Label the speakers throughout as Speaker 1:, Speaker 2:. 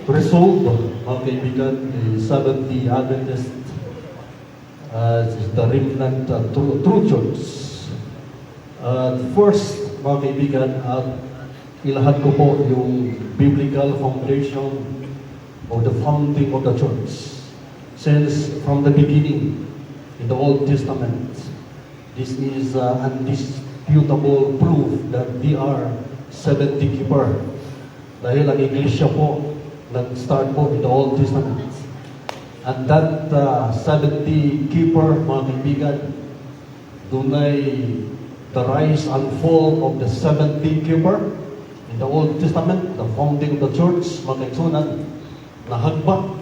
Speaker 1: Resolve, mga kaibigan, the Seventh-day Adventist is the remnant true church. First, mga kaibigan, at ilahad ko po yung biblical foundation of the founding of the church. Since from the beginning, in the Old Testament, this is undisputable proof that they are 70 keeper. Dahil ang iglesia po, nag-start po in the Old Testament. And that 70 keeper, mga kaibigan, dunay the rise and fall of the 70 keeper in the Old Testament, the founding of the church, mga kaigsuonan, nahagba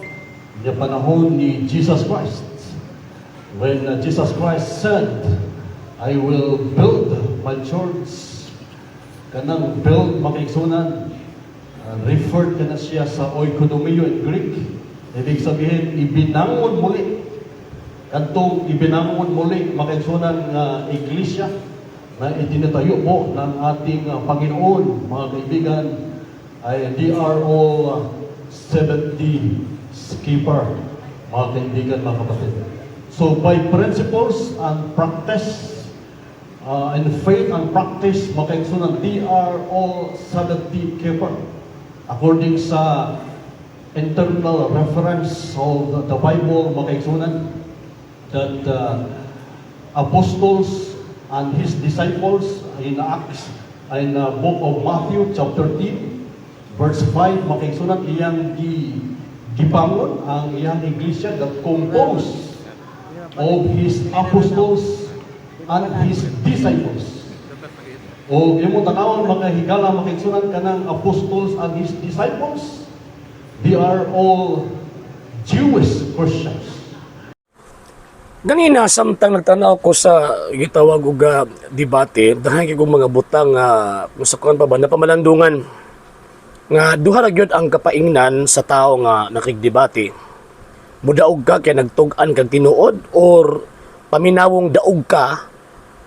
Speaker 1: niya panahon ni Jesus Christ. When Jesus Christ said, "I will build my church," kanang "build," mga kaigsuonan, referred ka na siya sa oikodomeo in Greek. Ibig sabihin, ibinangon muli. Kantong ibinangon muli, mga kaigsuonan, nga iglesia na itinatayo po ng ating Panginoon, mga kaibigan, ay they are all 70 keeper, mga kaibigan, mga kapatid. So by principles and practice, and faith and practice, mga kaigsuonan, they are all 70 keeper. According sa internal reference of the Bible, mga kaigsuonan, that apostles and his disciples in Acts, in book of Matthew, chapter 10, verse 5, mga kaigsuonan, iyang gibangon ang iyang iglesia that composed of his apostles and his disciples. O imo tanawon, mga higala, mga kaigsuonan, kanang apostles and his disciples, they are all Jewish Christians.
Speaker 2: Ganina samtang nagtanaw ko sa gitawag og debate, daghan kay kong mga butang nga kung sa kuan pa ba napamalandungan nga duha ra gyud ang kapaingnan sa tao nga nakigdebate. Mudaog ka kay nagtug-an kag tinuod or paminawong daog ka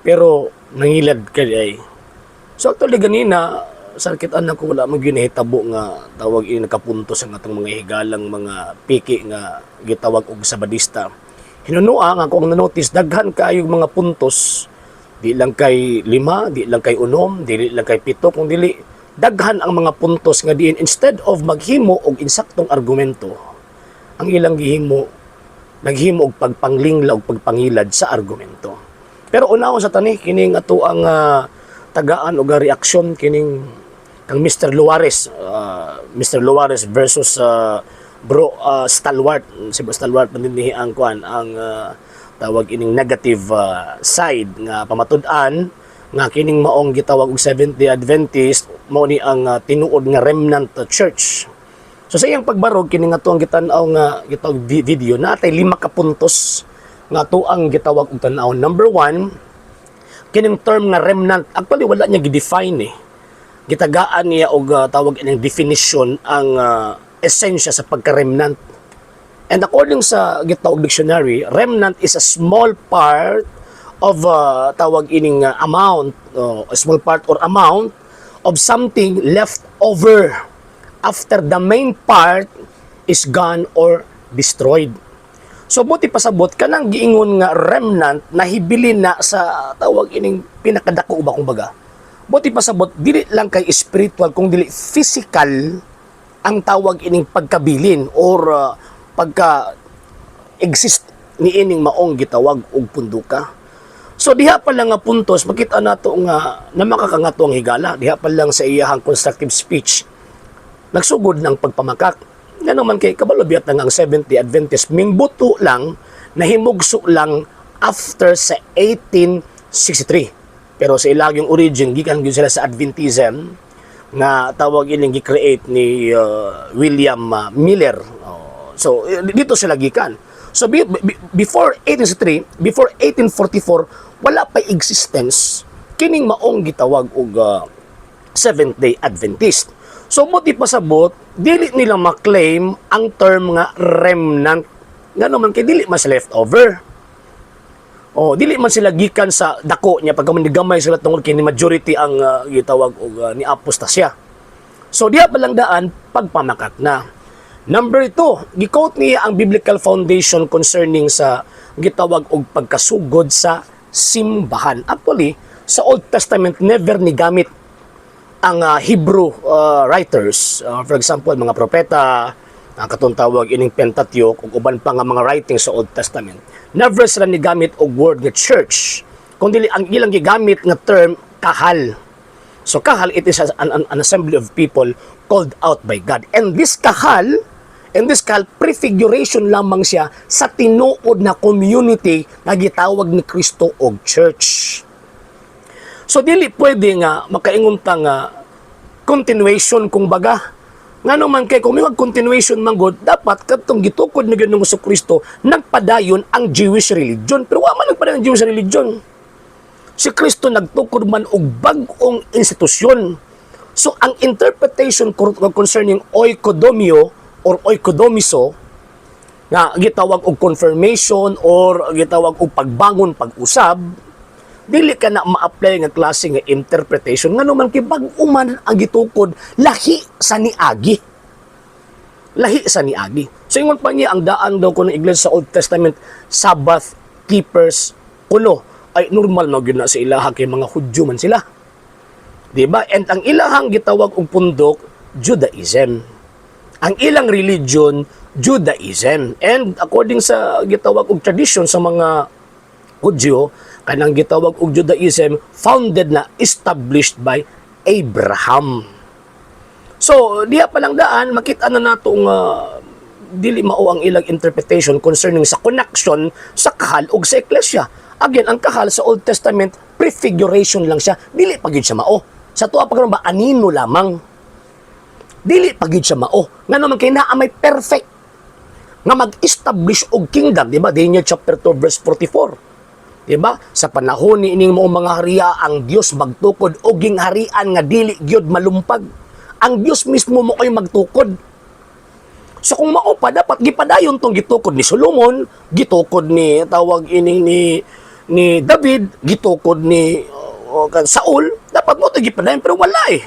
Speaker 2: pero nangilad ka ay. So actually ganina sa kitaan nako, wala man gyud nahitabo nga tawag ini nakapunto sa atong mga higalang mga piki nga gitawag og Sabadista. Hinunua nga akong na-notice, daghan kaayong mga puntos, di lang kay lima, di lang kay 6, di lang kay 7, kung dili daghan ang mga puntos nga diin instead of maghimo og insaktong argumento, ang ilang gihimo, naghimo og pagpanglingla og pagpangilad sa argumento. Pero unahon sa tani kining ato ang tagaan og reaksyon kining kang Mr. Luares, Mr. Luares versus Bro Stalwart. Si Bro Stalwart pandindihi ang kuan, ang tawag ining negative side nga pamatud-an nga kining maong gitawag og Seventh Day Adventist mao ni ang tinuod nga remnant church. So sa iyang pagbarog kini nga tuang gitan-aw nga gitawag video, natay lima ka puntos nga tuang gitawag og tan-aw. Number one, kining term nga remnant, actually wala niya gi-define eh. Gitagaan niya og tawag ining definition ang esensya sa pagka-remnant. And according sa gitawag dictionary, remnant is a small part of tawag ining amount, a small part or amount of something left over after the main part is gone or destroyed. So buti pasabot kanang giingon nga remnant nahibilin na sa tawag ining pinakadako ba kumbaga. Buti pasabot dili lang kay spiritual kung dili physical ang tawag ining pagkabilin or pagka exist ni ining maong gitawag og punduka. So diha pa lang nga puntos makita nato nga na makakangato ang higala diha pa lang sa iyahang constructive speech, nagsugod ng pagpamakak. Nga naman kay kabalo biyat nga ang Seventh-day Adventist mingbuto lang, nahimugso lang after sa 1863. Pero sa ilang origin, gikan gyud sila sa Adventism nga tawag ining gi-create ni William Miller. Oh, so dito sila gikan. So before 1863, before 1844, wala pa existence kining maong gitawag og Seventh Day Adventist. So buti pasabot, dili nila ma-claim ang term nga remnant. Nga naman kay dili mas leftover. Oh, dili man sila gikan sa dako niya pagka man gamay sila tungod kay ni majority ang gitawag og ni apostasya. So diha pa lang daan pagpamakak na. Number 2, gi-quote niya ang biblical foundation concerning sa gitawag og pagkasugod sa simbahan. Actually, sa Old Testament, never ni gamit ang Hebrew writers, for example, mga propeta, ang katong tawag ining Pentateuch ug uban pa nga mga writings sa Old Testament. Never sila ni gamit og word nga church. Kundi ang ilang gigamit nga term, kahal. So kahal, it is an assembly of people called out by God. And this kahal, prefiguration lamang siya sa tinuod na community nga gitawag ni Kristo og church. So dili pwede nga makaingon ta nga continuation kung baga. Ngano man kay kung may continuation man gud, dapat kadtong gitukod ni Ginoong Kristo, nagpadayon ang Jewish religion. Pero wa man nagpadayon ang Jewish religion. Si Kristo nagtukod man og bag-ong institusyon. So ang interpretation concerning oikodomio or oikodomiso nga gitawag og confirmation or gitawag og pagbangon, pag-usab, dili ka na ma-apply nga klase nga interpretation, ngano man kay bag-o man ang gitukod, lahi sa niagi, lahi sa niagi. So ingon pa niya, ang daan daw kuno iglesia sa Old Testament, Sabbath keepers kuno. Ay, normal na gyud na sa ilaha kay mga Hudyo man sila, di ba? And ang ilahang gitawag og pundok, Judaism. Ang ilang religion, Judaism. And according sa gitawag og tradition sa mga Hudyo, kanang gitawag og Judaism, founded na, established by Abraham. So, diha pa lang daan, makita na nato nga dili mao ang ilang interpretation concerning sa connection sa kahal ug sa eklesia. Again, ang kahal sa Old Testament, prefiguration lang siya, dili pa gyud siya mao. Sa tuwa pa karon ba, anino lamang. Dili pa gyud siya mao. Ngano man kay naa may perfect nga mag-establish og kingdom, di ba? Daniel chapter 2 verse 44. Di ba? Sa panahon ni ining mao mga haria, ang Dios magtukod og gingharian nga dili gyud malumpag. Ang Dios mismo mo ko'y magtukod. So kung mao pa, dapat gipadayon tong gitukod ni Solomon, gitukod ni tawag ining ni David, gitukod ni Saul, dapat mo to gipadayon, pero wala eh.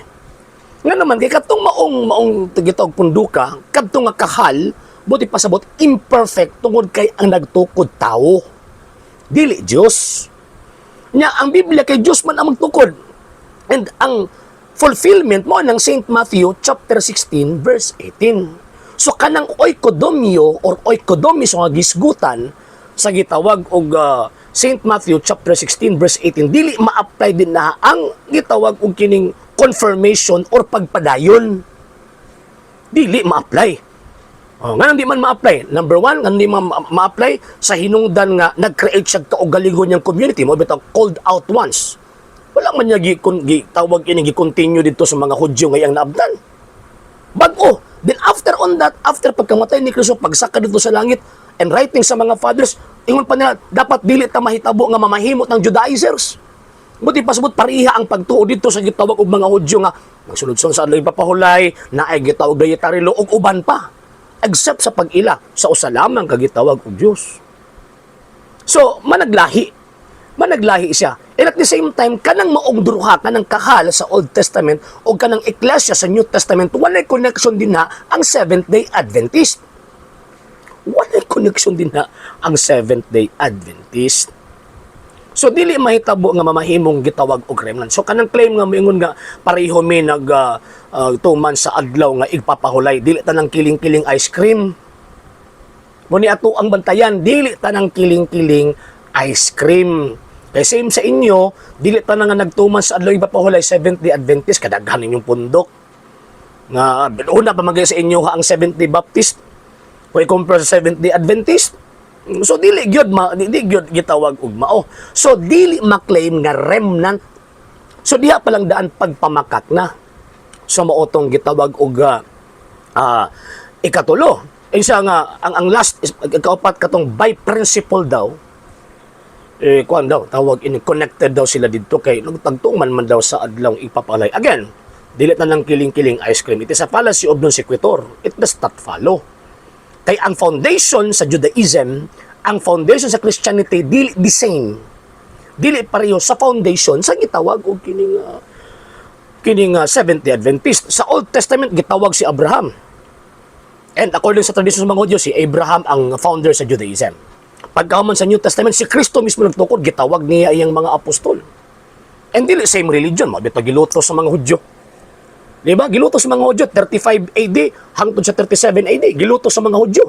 Speaker 2: Nga naman kay katong maong maong gitawag punduka, kadtong nga kahal, buti pasabot imperfect tungod kay ang nagtukod tao. Dili Dios. Nya ang Biblia kay Dios man ang magtukod. And ang fulfillment mo ng St. Matthew chapter 16 verse 18. So kanang oikodomio or oikodomiso nga gisgutan sa gitawag og St. Matthew chapter 16 verse 18, dili ma-apply din na ang gitawag og kining confirmation or pagpadayon. Dili ma-apply. Oh, nga hindi man ma-apply. Number one, nga hindi ma-apply sa hinungdan nga nag-create siya kaugalingon niyang community mo bitaw called out ones. Wala man niya gi, tawag ini gi-continue dito sa mga Hudyo nga iyang naabtan. Bag-o. Then after on that, after pagkamatay ni Kristo, pagsaka dito sa langit, and writing sa mga fathers, ingon pa nila, dapat dili ta mahitabo nga mamahimot ng Judaizers. Buti pasabot pariha ang pagtuo dito sa gitawag og mga Hudyo nga magsunod-sunod sa adlaw ipapahulay, naay gitawag dietary law ug uban pa. Except sa pag-ila sa usa lamang ka gitawag og Dios. So, managlahi. Managlahi siya. And at the same time, kanang maong duha, kanang kahal sa Old Testament o kanang eklesia sa New Testament, walay connection din na ang Seventh-day Adventist. Walay connection din na ang Seventh-day Adventist. So dili mahitabo nga mamahimong gitawag og remnant. So kanang claim nga moingon nga pareho mi nag tuman sa adlaw nga igpapahulay, dili tanang kiling-kiling ice cream. Mo ni ato ang bantayan, dili tanang kiling-kiling ice cream. Kay same sa inyo, dili tanan nga nagtuman sa adlaw igpapahulay Seventh Day Adventist, kadaghan ninyong pundok. Nga una pa magay sa inyo ha ang Seventh Day Baptist kung i-compare sa Seventh Day Adventist. So dili gyud ma dili gyud gitawag og mao. So dili ma-claim nga remnant. So diha pa lang daan, pagpamakak na. So mao tong gitawag og ikatulo. Isa nga ang last is ikaupat, katong by principle daw eh, kuan daw, tawag ini, connected daw sila didto kay nagtagtuman man daw sa adlaw ipapalay. Again, dili ta ng kiling-kiling ice cream. It is a fallacy of non sequitur. It does not follow. Kay ang foundation sa Judaism, ang foundation sa Christianity, dili the same. Dili pareho sa foundation sa gitawag og kining Seventh-day Adventist. Sa Old Testament, gitawag si Abraham. And according sa tradition sa mga Hudyo, si Abraham ang founder sa Judaism. Pagkahuman sa New Testament, si Kristo mismo nagtukod, gitawag niya iyang mga apostol. And dili same religion, mao bitaw gilutos sa mga Hudyo. Di ba? Gilutos sa mga Hudyo, 35 AD hangtod sa 37 AD, gilutos sa mga Hudyo.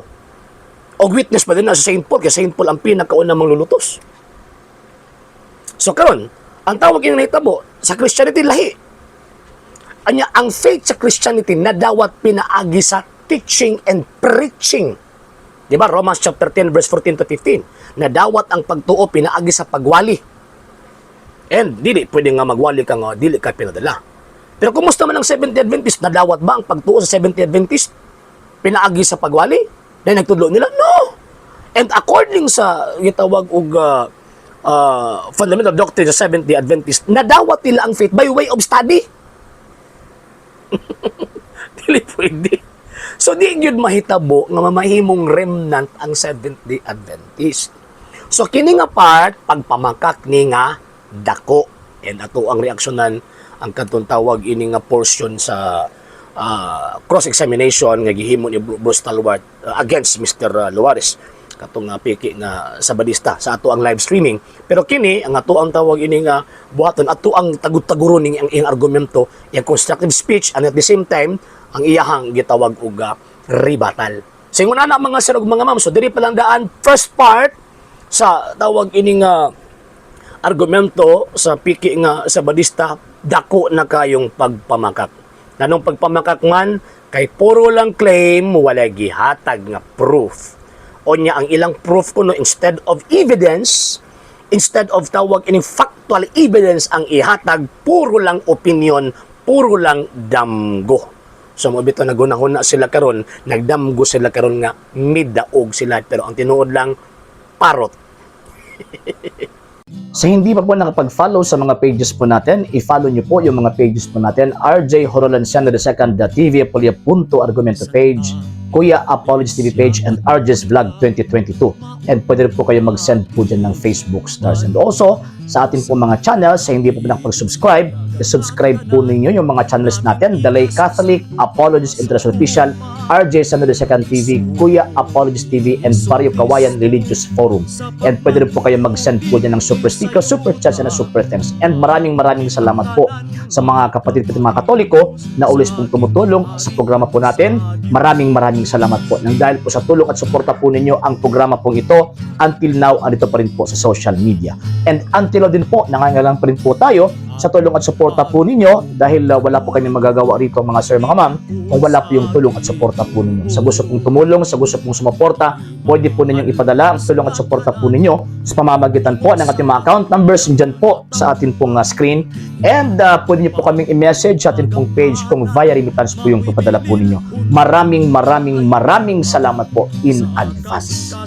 Speaker 2: Og witness pa din na sa St. Paul, kay St. Paul ang pinakaunang manglulutos. So karon, ang tawag yung nahitabo sa Christianity, lahi. Anya, ang faith sa Christianity nadawat pinaagi sa teaching and preaching. Di ba? Romans chapter 10 verse 14 to 15. Nadawat ang pagtuo pinaagi sa pagwali. And dili pwede nga magwali ka nga dili ka pinadala. Pero kumusta man ang Seventh-day Adventist? Nadawat ba ang pagtuo sa Seventh-day Adventist pinaagi sa pagwali? Na nagtudlo nila? No! And according sa gitawag og fundamental doctrine sa Seventh-day Adventist, nadawat nila ang faith by way of study. Dili pwede. So di gyud mahitabo nga mamahimong remnant ang Seventh-day Adventist. So kini nga part, pagpamakak ni nga dako. And ato ang reaksyonan ang kadtong tawag ini nga portion sa cross-examination nga gihimo ni Bruce Stalwart against Mr. Luares, katong piki nga Sabadista, sa ato ang live streaming. Pero kini ang ato ang tawag ini nga buhaton, ato ang tagud-taguron ning ang iyang argumento, iyang constructive speech, and at the same time ang iyahang gitawag og rebuttal. So ingon ana, mga sir ug mga ma'am, so diri pa lang daan first part sa tawag ini nga argumento sa piki nga Sabadista, dako na kayong pagpamakak. Nanong pagpamakak man kay puro lang claim, wala gihatag nga proof. Onya ang ilang proof kuno, instead of evidence, instead of tawag ining factual evidence ang ihatag, puro lang opinion, puro lang damgo. So mo bitaw nagunahuna sila karon, nagdamgo sila karon nga midaog sila, pero ang tinuod lang, parot.
Speaker 3: Sa hindi pa po nakapag-follow sa mga pages po natin, i-follow nyo po yung mga pages po natin. RJ Horolanciano II, The TV Apolia Punto Argumento page, Kuya Apologies TV page, and RJ's Vlog 2022. And pwede rin po kayo mag-send po dyan ng Facebook stars. And also, sa atin po mga channels, sa hindi po nakapag-subscribe, i-subscribe po ninyo yung mga channels natin: The Lay Catholic, Apologies International Official, RJ Samuel II TV, Kuya Apologies TV, and Barrio Kawayan Religious Forum. And pwede rin po kayo mag-send po dyan ng super sticker, super chats, and super thanks. And maraming maraming salamat po sa mga kapatid po mga Katoliko na always pong tumutulong sa programa po natin. Maraming maraming salamat po. Nang dahil po sa tulong at suporta po ninyo, ang programa pong ito until now andito pa rin po sa social media. And until now din po, nangangailangan pa rin po tayo sa tulong at suporta po ninyo dahil wala po kami magagawa rito, mga sir, mga ma'am, kung wala po yung tulong at suporta po ninyo. Sa gusto pong tumulong, sa gusto pong sumuporta, pwede po ninyong ipadala ang tulong at suporta po ninyo sa pamamagitan po ng ating mga account numbers dyan po sa atin pong screen. And pwede niyo po kaming i-message sa atin pong page kung via remittance po yung papadala po ninyo. Maraming maraming maraming salamat po in advance.